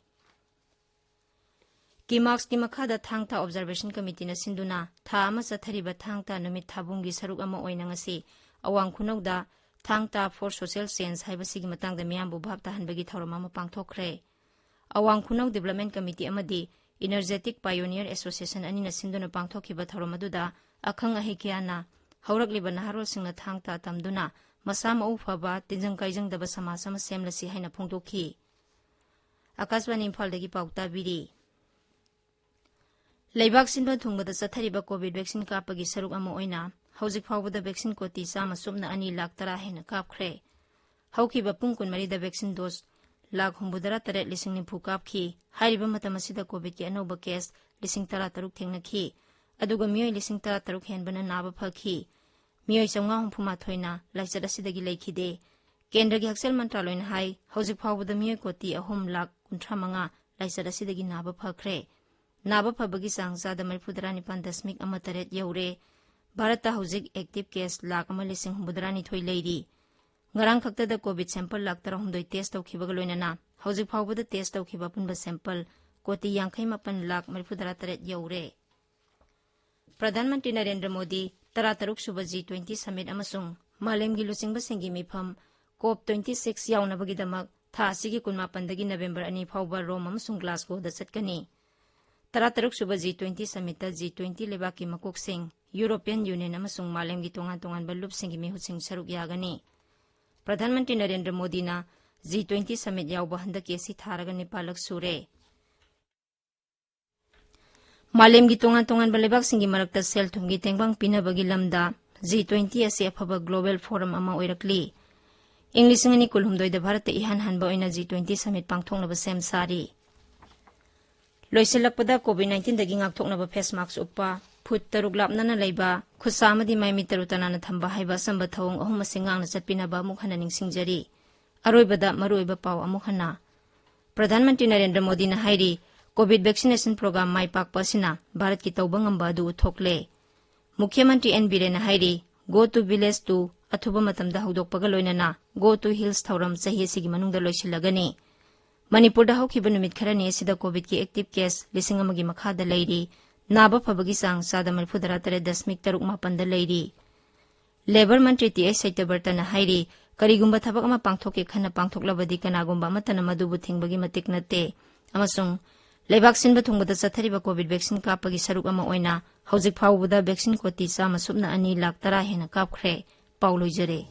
KIMARCꯀꯤ ꯃꯈꯥꯗ ꯊꯥꯡ ꯇꯥ Observation Committeeꯅ ꯁꯤꯟꯗꯨꯅ ꯊꯥ ꯑꯃ ꯆꯠꯊꯔꯤꯕ ꯊꯥꯡ ꯇꯥ ꯅꯨꯃꯤꯠ ꯊꯥꯕꯨꯡꯒꯤ ꯁꯔꯨꯛ ꯑꯃ ꯑꯣꯏꯅ ꯉꯁꯤ ꯑꯋꯥꯡ ꯈꯨꯅꯧꯗ ꯊꯥꯡ ꯇꯥ for Social Change ꯍꯥꯏꯕꯁꯤꯒꯤ ꯃꯇꯥꯡꯗ ꯃꯤꯌꯥꯝꯕꯨ ꯚꯥꯞ ꯇꯥꯍꯟꯕꯒꯤ ꯊꯧꯔꯝ ꯑꯃ ꯄꯥꯡꯊꯣꯛꯈ꯭ꯔꯦ꯫ ꯑꯋꯥꯡ ꯈꯨꯅꯧ Development Committee ꯑꯃꯗꯤ Energetic Pioneer Association ꯑꯅꯤꯅ ꯁꯤꯟꯗꯨꯅ ꯄꯥꯡꯊꯣꯛꯈꯤꯕ ꯊꯧꯔꯝ ꯑꯗꯨꯗ ꯑꯈꯪ ꯑꯍꯩ ꯀꯌꯥꯅ ꯍꯧꯔꯛꯂꯤꯕ ꯅꯍꯥꯔꯣꯜꯁꯤꯡꯅ ꯊꯥꯡ ꯇꯥ ꯇꯝꯗꯨꯅ ꯃꯁꯥ ꯃꯎ ꯐꯕ, ꯇꯤꯟꯖꯪ ꯀꯥꯏꯖꯪꯗꯕ ꯁꯃꯥꯖ ꯑꯃ ꯁꯦꯝꯂꯁꯤ ꯍꯥꯏꯅ ꯐꯣꯡꯗꯣꯛꯈꯤ꯫ ꯑꯥꯀꯥꯁꯕꯥꯅꯤ ꯏꯝꯐꯥꯜꯗꯒꯤ ꯄꯥꯎ ꯇꯥꯕꯤꯔꯤ꯫ ꯂꯩꯕꯥꯛ ꯁꯤꯟꯕ ꯊꯨꯡꯕꯗ ꯆꯠꯊꯔꯤꯕ ꯀꯣꯚꯤꯗ ꯚꯦꯛꯁꯤꯟ ꯀꯥꯞꯄꯒꯤ ꯁꯔꯨꯛ ꯑꯃ ꯑꯣꯏꯅ ꯍꯧꯖꯤꯛ ꯐꯥꯎꯕꯗ ꯚꯦꯛꯁꯤꯟ ꯀꯣꯇꯤ ꯆꯥꯝꯃ ꯁꯨꯞꯅ ꯑꯅꯤ ꯂꯥꯈ ꯇꯔꯥ ꯍꯦꯟꯅ ꯀꯥꯞꯈ꯭ꯔꯦ꯫ ꯍꯧꯈꯤꯕ ꯄꯨꯡ ꯀꯨꯟꯃꯔꯤꯗ ꯚꯦꯛꯁꯤꯟ ꯗꯣꯁ ꯂꯥꯈ ꯍꯨꯝꯐꯨꯇꯔꯥ ꯇꯔꯦꯠ ꯂꯤꯁꯤꯡ ꯅꯤꯐꯨ ꯀꯥꯞꯈꯤ꯫ ꯍꯥꯏꯔꯤꯕ ꯃꯇꯝ ꯑꯁꯤꯗ ꯀꯣꯚꯤꯗꯀꯤ ꯑꯅꯧꯕ ꯀꯦꯁ ꯂꯤꯁꯤꯡ ꯇꯔꯥ ꯇꯔꯨꯛ ꯊꯦꯡꯅꯈꯤ꯫ ꯑꯗꯨꯒ ꯃꯤꯑꯣꯏ ꯂꯤꯁꯤꯡ ꯇꯔꯥ ꯇꯔꯨꯛ ꯍꯦꯟꯕꯅ ꯅꯥꯕ ꯐꯈꯤ꯫ ꯃꯤꯑꯣꯏ ꯆꯥꯝꯃꯉꯥ ꯍꯨꯝꯐꯨ ꯃꯥꯊꯣꯏꯅ ꯂꯥꯏꯆꯠ ꯑꯁꯤꯗꯒꯤ ꯂꯩꯈꯤꯗꯦ꯫ ꯀꯦꯟꯗ꯭ꯔꯒꯤ ꯍꯛꯁꯦꯜ ꯃꯟꯇ꯭ꯔꯥꯂꯣꯏꯅ ꯍꯥꯏ, ꯍꯧꯖꯤꯛ ꯐꯥꯎꯕꯗ ꯃꯤꯑꯣꯏ ꯀꯣꯇꯤ ꯑꯍꯨꯝ ꯂꯥꯈ ꯀꯨꯟꯊ꯭ꯔꯥ ꯃꯉꯥ ꯂꯥꯏꯆꯠ ꯑꯁꯤꯗꯒꯤ ꯅꯥꯕ ꯐꯈ꯭ꯔꯦ꯫ ꯅꯥꯕ ꯐꯕꯒꯤ ꯆꯥꯡ ꯆꯥꯗ ꯃꯔꯤꯐꯨꯇꯔꯥ ꯅꯤꯄꯥꯟ ꯗꯁꯃꯤꯛ ꯑꯃ ꯇꯔꯦꯠ ꯌꯧꯔꯦ꯫ ꯚꯥꯔꯠꯇ ꯍꯧꯖꯤꯛ ꯑꯦꯛꯇꯤꯚ ꯀꯦꯁ ꯂꯥꯈ ꯑꯃ ꯂꯤꯁꯤꯡ ꯍꯨꯝꯐꯨꯇꯔꯥ ꯅꯤꯊꯣꯏ ꯂꯩꯔꯤ꯫ ꯉꯔꯥꯡ ꯈꯛꯇꯗ ꯀꯣꯚꯤꯗ ꯁꯦꯝꯄꯜ ꯂꯥꯈ ꯇꯔꯥꯍꯨꯝꯗꯣꯏ ꯇꯦꯁ ꯇꯧꯈꯤꯕꯒ ꯂꯣꯏꯅꯅ ꯍꯧꯖꯤꯛ ꯐꯥꯎꯕꯗ ꯇꯦꯁ ꯇꯧꯈꯤꯕ ꯑꯄꯨꯟꯕ ꯁꯦꯝꯄꯜ ꯀꯣꯇꯤ ꯌꯥꯡꯈꯩ ꯃꯥꯄꯟ ꯂꯥꯈ ꯃꯔꯤꯐꯨꯇꯔꯥ ꯇꯔꯦꯠ ꯌꯧꯔꯦ꯫ ꯄ꯭ꯔꯙꯥꯟ ꯃꯟꯇ꯭ꯔꯤ ꯅꯔꯦꯟꯗ꯭ꯔ ꯃꯣꯗꯤ ꯇꯔꯥ ꯇꯔꯨꯛ ꯁꯨꯕ ꯖꯤ ꯇ꯭ꯋꯦꯟꯇꯤ ꯁꯃꯤꯠ ꯑꯃꯁꯨꯡ ꯃꯥꯂꯦꯝꯒꯤ ꯂꯨꯆꯤꯡꯕꯁꯤꯡꯒꯤ ꯃꯤꯐꯝ ꯀꯣꯞ ꯇ꯭ꯋꯦꯟꯇꯤ ꯁꯤꯛꯁ ꯌꯥꯎꯅꯕꯒꯤꯗꯃꯛ ꯊꯥ ꯑꯁꯤꯒꯤ ꯀꯨꯟꯃꯥꯄꯟꯗꯒꯤ ꯅꯕꯦꯝꯕꯔ ꯑꯅꯤ ꯐꯥꯎꯕ ꯔꯣꯝ ꯑꯃꯁꯨꯡ ꯒ꯭ꯂꯥꯁꯒꯣꯗ ꯆꯠꯀꯅꯤ꯫ ꯇꯔꯥ ꯇꯔꯨꯛ ꯁꯨꯕ ꯖꯤ ꯇ꯭ꯋꯦꯟꯇꯤ ꯁꯃꯤꯠꯇ ꯖꯤ ꯇ꯭ꯋꯦꯟꯇꯤ ꯂꯩꯕꯥꯛꯀꯤ ꯃꯀꯣꯛꯁꯤꯡ, ꯌꯨꯔꯣꯄꯤꯌꯟ ꯌꯨꯅꯤꯌꯟ ꯑꯃꯁꯨꯡ ꯃꯥꯂꯦꯝꯒꯤ ꯇꯣꯉꯥꯟ ꯇꯣꯉꯥꯟꯕ ꯂꯨꯞꯁꯤꯡꯒꯤ ꯃꯤꯍꯨꯠꯁꯤꯡ ꯁꯔꯨꯛ ꯌꯥꯒꯅꯤ꯫ ꯄ꯭ꯔꯙꯥꯟ ꯃꯟꯇ꯭ꯔꯤ ꯅꯔꯦꯟꯗ꯭ꯔ ꯃꯣꯗꯤꯅ ꯖꯤ ꯇ꯭ꯋꯦꯟꯇꯤ ꯁꯃꯤꯠ ꯌꯥꯎꯕ ꯍꯟꯗꯛꯀꯤ ꯑꯁꯤ ꯊꯥꯔꯒ ꯅꯤꯄꯥꯜꯂꯛ ꯁꯨꯔꯦ꯫ ꯃꯥꯂꯦꯝꯒꯤ ꯇꯣꯉꯥꯟ ꯇꯣꯉꯥꯟꯕ ꯂꯩꯕꯥꯛꯁꯤꯡꯒꯤ ꯃꯔꯛꯇ ꯁꯦꯜ ꯊꯨꯝꯒꯤ ꯇꯦꯡꯕꯥꯡ ꯄꯤꯅꯕꯒꯤ ꯂꯝꯗ ꯖꯤ ꯇ꯭ꯋꯦꯟꯇꯤ ꯑꯁꯤ ꯑꯐꯕ ꯒ꯭ꯂꯣꯕꯦꯜ ꯐꯣꯔꯝ ꯑꯃ ꯑꯣꯏꯔꯛꯂꯤ꯫ ꯏꯪ ꯂꯤꯁꯤꯡ ꯑꯅꯤ ꯀꯨꯟꯍꯨꯝꯗꯣꯏꯗ ꯚꯥꯔꯠꯇ ꯏꯍꯥꯟ ꯍꯥꯟꯕ ꯑꯣꯏꯅ ꯖꯤ ꯇ꯭ꯋꯦꯟꯇꯤ ꯁꯃꯤꯠ ꯄꯥꯡꯊꯣꯛꯅꯕ ꯁꯦꯝ ꯁꯥꯔꯤ꯫ ꯂꯣꯏꯁꯤꯜꯂꯛꯄꯗ ꯀꯣꯚꯤꯗ ꯅꯥꯏꯟꯇꯤꯟꯗꯒꯤ ꯉꯥꯛꯊꯣꯛꯅꯕ ꯐꯦꯁ ꯃꯥꯛꯁ ꯎꯞꯄ, ꯐꯨꯠ ꯇꯔꯨꯛ ꯂꯥꯞꯅꯅ ꯂꯩꯕ, ꯈꯨꯠꯁꯥ ꯑꯃꯗꯤ ꯃꯥꯏ ꯃꯤꯠ ꯇꯔꯨ ꯇꯅꯥꯟꯅ ꯊꯝꯕ ꯍꯥꯏꯕ ꯑꯆꯝꯕ ꯊꯧꯑꯣꯡ ꯑꯍꯨꯝ ꯑꯁꯤ ꯉꯥꯛꯅ ꯆꯠꯄꯤꯅꯕ ꯑꯃꯨꯛ ꯍꯟꯅ ꯅꯤꯡꯁꯤꯡꯖꯔꯤ꯫ ꯑꯔꯣꯏꯕꯗ ꯃꯔꯨꯑꯣꯏꯕ ꯄꯥꯎ ꯑꯃꯨꯛ ꯍꯟꯅ꯫ ꯄ꯭ꯔꯙꯥꯟ ꯃꯟꯇ꯭ꯔꯤ ꯅꯔꯦꯟꯗ꯭ꯔ ꯃꯣꯗꯤꯅ ꯍꯥꯏꯔꯤ, ꯀꯣꯚꯤꯗ ꯚꯦꯛꯁꯤꯅꯦꯁꯟ ꯄ꯭ꯔꯣꯒ꯭ꯔꯥꯝ ꯃꯥꯏ ꯄꯥꯛꯄ ꯑꯁꯤꯅ ꯚꯥꯔꯠꯀꯤ ꯇꯧꯕ ꯉꯝꯕ ꯑꯗꯨ ꯎꯠꯊꯣꯛꯂꯦ꯫ ꯃꯨꯈ꯭ꯌ ꯃꯟꯇ꯭ꯔꯤ ꯑꯦꯟ ꯕꯤꯔꯦꯟꯅ ꯍꯥꯏꯔꯤ, "Go to village to" ꯑꯊꯨꯕ ꯃꯇꯝꯗ ꯍꯧꯗꯣꯛꯄꯒ ꯂꯣꯏꯅꯅ "Go to Hills" ꯊꯧꯔꯝ ꯆꯍꯤ ꯑꯁꯤꯒꯤ ꯃꯅꯨꯡꯗ ꯂꯣꯏꯁꯤꯜꯂꯒꯅꯤ꯫ ꯃꯅꯤꯄꯨꯔꯗ ꯍꯧꯈꯤꯕ ꯅꯨꯃꯤꯠ ꯈꯔꯅꯤ ꯑꯁꯤꯗ ꯀꯣꯚꯤꯗꯀꯤ ꯑꯦꯛꯇꯤꯚ ꯀꯦꯁ ꯂꯤꯁꯤꯡ ꯑꯃꯒꯤ ꯃꯈꯥꯗ ꯂꯩꯔꯤ꯫ ꯅꯥꯕ ꯐꯕꯒꯤ ꯆꯥꯡ ꯆꯥꯗ ꯃꯔꯤꯐꯨꯇꯔꯥ ꯇꯔꯦꯠ ꯗꯁꯃꯤꯛ ꯇꯔꯨꯛ ꯃꯥꯄꯟꯗ ꯂꯩꯔꯤ꯫ ꯂꯦꯕꯔ ꯃꯟꯇ꯭ꯔꯤ ꯇꯤ ꯑꯩꯆ ꯁꯩꯇꯕꯔꯇꯅ ꯍꯥꯏꯔꯤ, ꯀꯔꯤꯒꯨꯝꯕ ꯊꯕꯛ ꯑꯃ ꯄꯥꯡꯊꯣꯛꯀꯦ ꯈꯟꯅ ꯄꯥꯡꯊꯣꯛꯂꯕꯗꯤ ꯀꯅꯥꯒꯨꯝꯕ ꯑꯃꯠꯇꯅ ꯃꯗꯨꯕꯨ ꯊꯤꯡꯕꯒꯤ ꯃꯇꯤꯛ ꯅꯠꯇꯦ ꯑꯃꯁꯨꯡ ꯂꯩꯕꯥꯛ ꯁꯤꯟꯕ ꯊꯨꯡꯕꯗ ꯆꯠꯊꯔꯤꯕ ꯀꯣꯚꯤꯗ ꯚꯦꯛꯁꯤꯟ ꯀꯥꯞꯄꯒꯤ ꯁꯔꯨꯛ ꯑꯃ ꯑꯣꯏꯅ ꯍꯧꯖꯤꯛ ꯐꯥꯎꯕꯗ ꯚꯦꯛꯁꯤꯟ ꯀꯣꯇꯤ ꯆꯥꯝꯃ ꯁꯨꯞꯅ ꯑꯅꯤ ꯂꯥꯈ ꯇꯔꯥ ꯍꯦꯟꯅ ꯀꯥꯞꯈ꯭ꯔꯦ꯫ ꯄꯥꯎ ꯂꯣꯏꯖꯔꯦ꯫